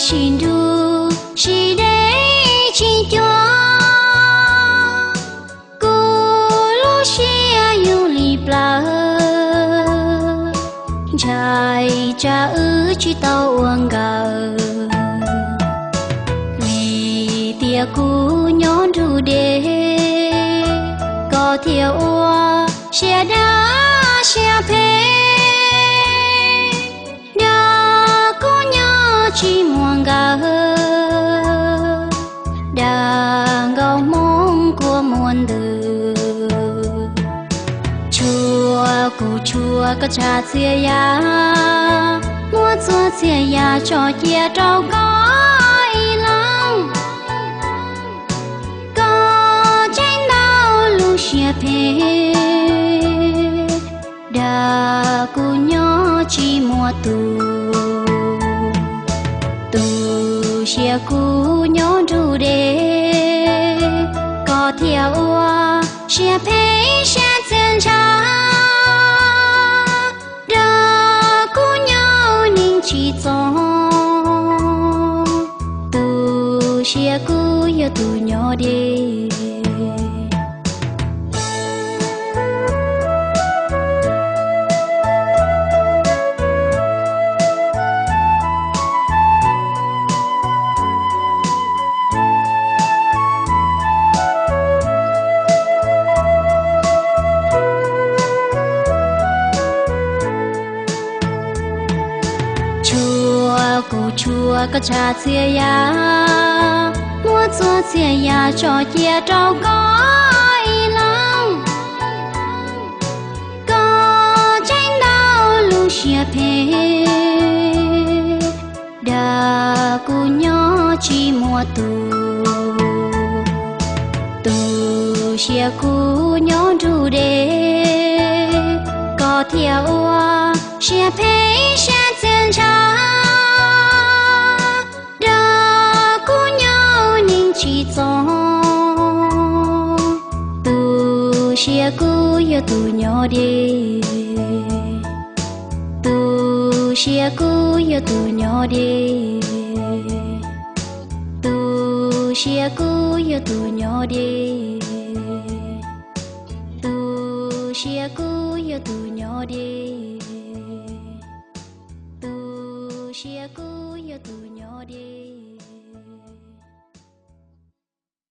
Tsis nrug, tsis deb, tsis cuag, kuv lub siab yug li plawv, ntshai tsam wb tsis tau ua nkawm. Vim tias kuv nyob nrug deb, koj thiaj ua siab dawb siab phem, nrog kuv nyob tsis muaj nkawm, dag nkauj Hmoob kua muag ntws. Tshuav kuv tshuav koj tshav txhia yam, muab txhua txhia yam tso cia rau koj ib leeg. Koj tseem ntau lub siab phem, dag kuv nyob tsis muaj tus. Tu siab kuv nyob nrug deb, koj thiaj ua siab phem siab txia ntshav, dag kuv nyob neeg tsis txom. Tu siab kuv yog tus nyob deb. Tshuav kuv tshuav koj tshav txhia yam, muab txhua txhia yam tso cia rau koj ib leeg. Koj tseem ntau lub siab phem, dag kuv nyob tsis muaj tus. Tu siab kuv nyob nrug deb, koj thiaj ua siab phem siab txia ntshav, dag kuv nyob neeg tsis txom. Tu siab kuv yog tus nyob deb. Tu siab kuv yog tus nyob deb. Tu siab kuv yog tus nyob deb. Tu siab kuv yog tus nyob deb.